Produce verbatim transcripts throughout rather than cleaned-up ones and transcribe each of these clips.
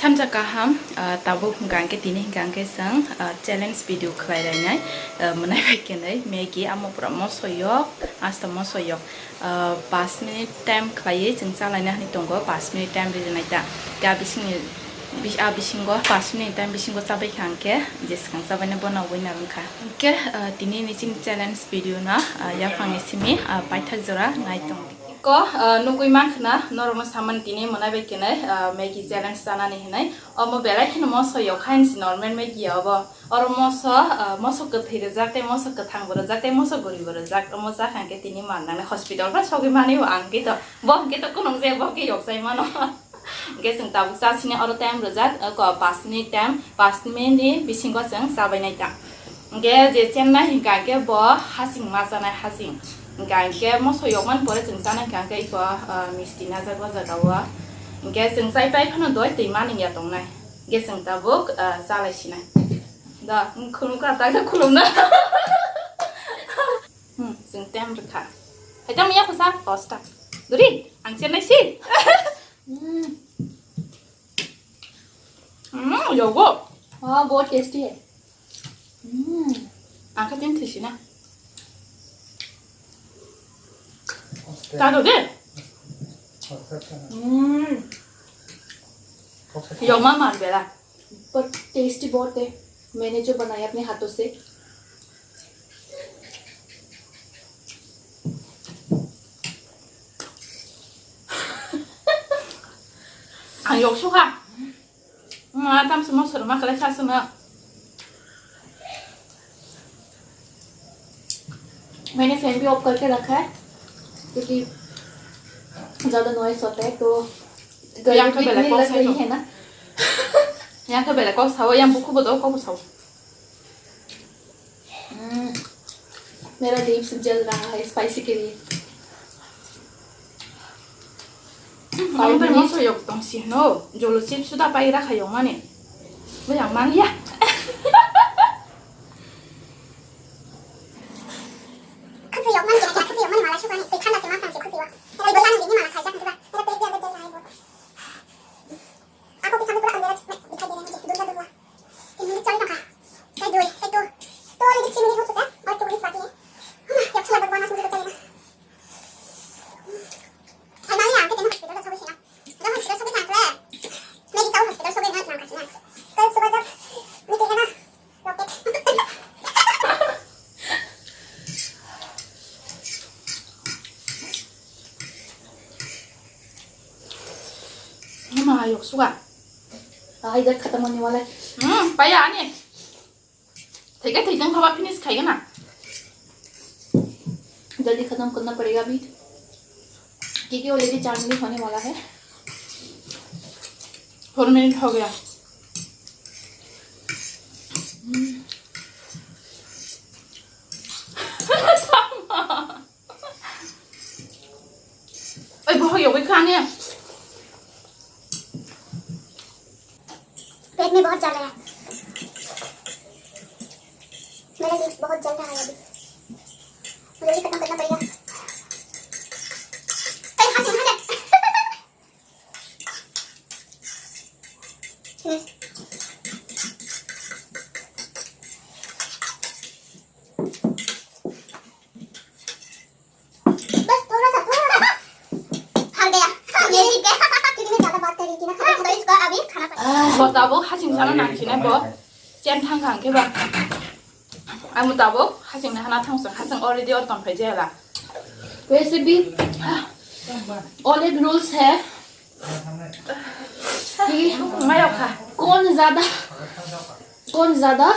Hamsa kaham, ah, tabuk hwnkha hwnkhe tini hwnkha hwnkhe chwng, ah, challenge video khlai lainai, ah, mwnai bai khenai Maggi, amo pura moso yok, asta moso yok. Ah, pash minute time khlaiwi chwng chalaina hinwi tongo, pash minute time rijak nai ta. Khe a bisingni, bis-, a bisingo pash minute time bisingo chabai kha hwnkhe je swkang chabaino bono winner wngkha. Hwnkhe, ah, tini ni chini challenge video no, ah, yaphangni simi, ah, paithak jora nai tong. Ko, ah, nugwi mankha na, norokno samani tini mwnai bai khenai, ah, Maggi challenge chanani hinwi. Omo belai kheno moso yok, hainsi normal Maggi ya obo. Oro moso, ah, moso kwthwi rijak, tei moso kwthang bo rijak, tei moso guri bo rijak. Omo chakha hwnkhe tini man nangnai, hospital bai sogwi mani bo ang khe to. Bo hwnkhe to kunung je, bo khe yok chai mano. Hwnkhe chwng tabuk chasini oro time rijak, ah, ko pash minute time, pash minute ni bisingo chwng chabai nai ta. Hwnkhe je chennai hwnkha hwnkhe bo hasing ma chanai hasing. Hwnkha hwnkhe moso yokmani pore chwng chanai hwnkha hwnkhe iko, ah, misti najak o jaga o. Hwnkhe chwng chai pai phano doi twi manwi ya tongnai. Hwnkhe chwng tabuk, ah, chalai sinai. Da, khulum ka ta khulum na. Hmm, chwng tem rwkha. Hai tamo ya khusa, kosta. Duri, ang chennai si. Hmm. Hmm, yogo. हाँ, बहुत टेस्टी है। हम्म। Ang khe tini thwi sina. Ta do de. Hmm. Yoma man bela. पर टेस्टी बहुत है। मैंने जो बनाया अपने हाथों से। Ang yok sukha. Ma tam se moso ma kala sa suna. मैंने फैन भी ऑफ करके रखा है क्योंकि ज़्यादा नॉइस होता है तो गर्मी भी इतनी लग रही है ना। Yang khe belai kok sao, yang bukhubo do kok sao. हम्म, मेरा लिप्स जल रहा है स्पाइसी के लिए। Ang bai moso yok tong si no, jolo chip suda pai rakha yok mani. Bai ang mang ya. Khapri yok mani kena kya, khapri yok mani mala sukani, tei thanda se ma phang se khapri yok. Tei bo jani bini mala khaijak ni ba, tei pek dia jai hai bo. Ako ke sampai pura andera cik, dikhai dena ni cik, dunia dunia. Ini cari makan. Saya dua, saya dua. Tuh, lagi sini ni, maksudnya, mau tulis lagi ya. Hah, ya, cuma berbuat masuk juga cari. Saya mau ya, kita mau hospital, dah sampai sini. Dah hospital sampai sana, tuh. Lagi tahu hospital sampai mana, terima kasih, ya. Terus coba jawab. Ini kayaknya, nah. Roket. Ama yok suka. Ai, dak khatam hone wala hai. Hmm, paya ani. Theke thek jang thaba finish khai na. जल्दी खत्म करना पड़ेगा अभी, क्योंकि ऑलरेडी चार मिनट होने वाला है। Four minute ho gaya. Hmm. Oi, bohok yogwi kha ani. पेट में बहुत जल रहा है, मेरा लिप्स बहुत जल रहा है अभी, मुझे भी खत्म करना पड़ेगा। ए, हाथ से, हाथ से। बस थोड़ा सा, थोड़ा सा। हार गया। ये जीत गया। क्योंकि मैं ज्यादा बात कर रही थी ना, खाना खत्म। तो इसको अभी खाना पड़ेगा। Bo tabuk hasing sana nang sinai bo. Chen thang thang khe ba. Ang bo tabuk hasing na hana thang sa, hasing already or ton phai jela. वैसे भी और एक रूल्स है कि Mayok kha. कौन ज्यादा, कौन ज्यादा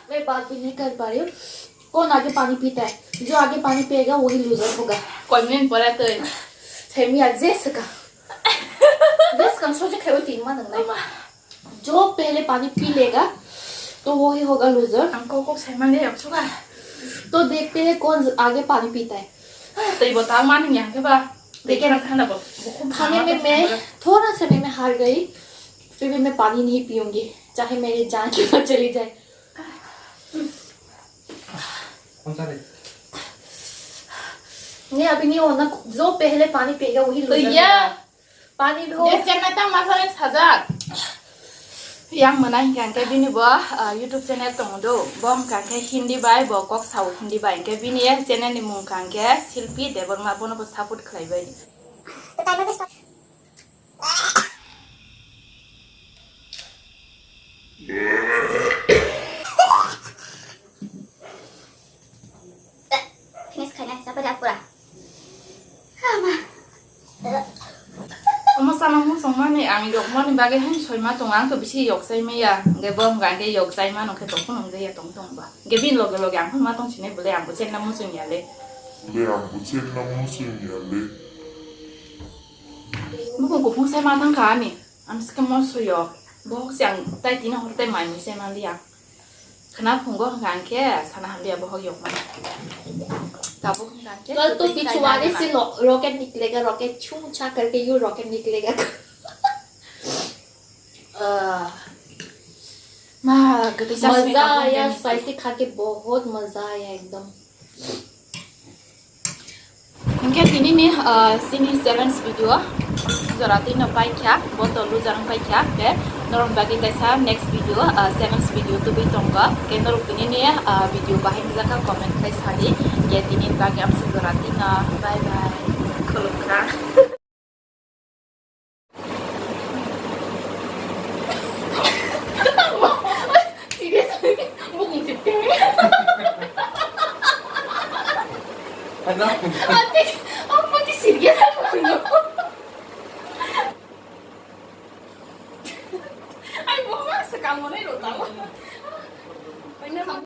मैं बात भी नहीं कर पा रही हूँ। कौन आगे पानी पीता है? जो आगे पानी पिएगा वही लूजर होगा। Koi minute pore twi. Themi ya je saka. Bes kan soje khayo tin ma nang nai. जो पहले पानी पी लेगा तो वही होगा loser. Ang kok kok sai man de yok suka. तो देखते हैं कौन आगे पानी पीता है। Twi bo ta man yang khe ba. Lekin thanda bo. खाने में मैं थोड़ा सा भी मैं हार गई, फिर भी मैं पानी नहीं पीऊंगी, चाहे मेरी जान की चली जाए। कौन सा रे? नहीं, अभी नहीं होना। जो पहले पानी पिएगा, वही तो लूजर या होगा। Pani bho. Je chennai tang ma sajak. Yang mwnai hwnkha hwnkhe bini bo, ah, YouTube channel tongo do. Bo hwnkha hwnkhe Hindi bai, bo kok sao Hindi bai. Hwnkhe bini channel ni mung hwnkha hwnkhe Silpi Debbarma, bono bo support khlai bai. Finish khaina hisa pada pura. Ama. Omo sana muchungmani ang yokmani bagwi haino soima tongo, ang to bisi yokchai maya. Hwnkhe bo hwnkha hwnkhe yokchai mano khe tongphuru nungjaya tong tong ba. Hwnkhe bini loge loge ang phano ma tong sinai bwle, ang bo chenna muchung ya le. Bwle ang bo chenna muchung ya le. Bukung kuphung sai ma thang kha ani. Ang sikhe mo suyo. Bohok se ang tai tini hor tai mai mui se ma liya. Khna phungo hwnkha ang khe sana hamliya bohok yokmani. Tabuk hwnkha ang khe कल तो tei chai पिछवाड़े na से ro-, rocket निकलेगा, रॉकेट छू छा करके यूं रॉकेट निकलेगा। Ah. Ma, kwtwi chasni मजा tabuk आया, hwnkhe स्पाइसी खा के बहुत मजा आया एकदम। Hwnkhe tinini, ah, chini challenge video jora twi no paikha, bo to loser wng paikha, hwnkhe norok bagwi kaisa next video, ah, challenge video tubui tongo. Hwnkhe norok tinini, ah, video bahai wngjakha comment khai sadi. Hwnkhe tinini bagwi amsuk jora twi no bye bye. Khulumkha. Serious? Bukung sipte. Ano? Ate.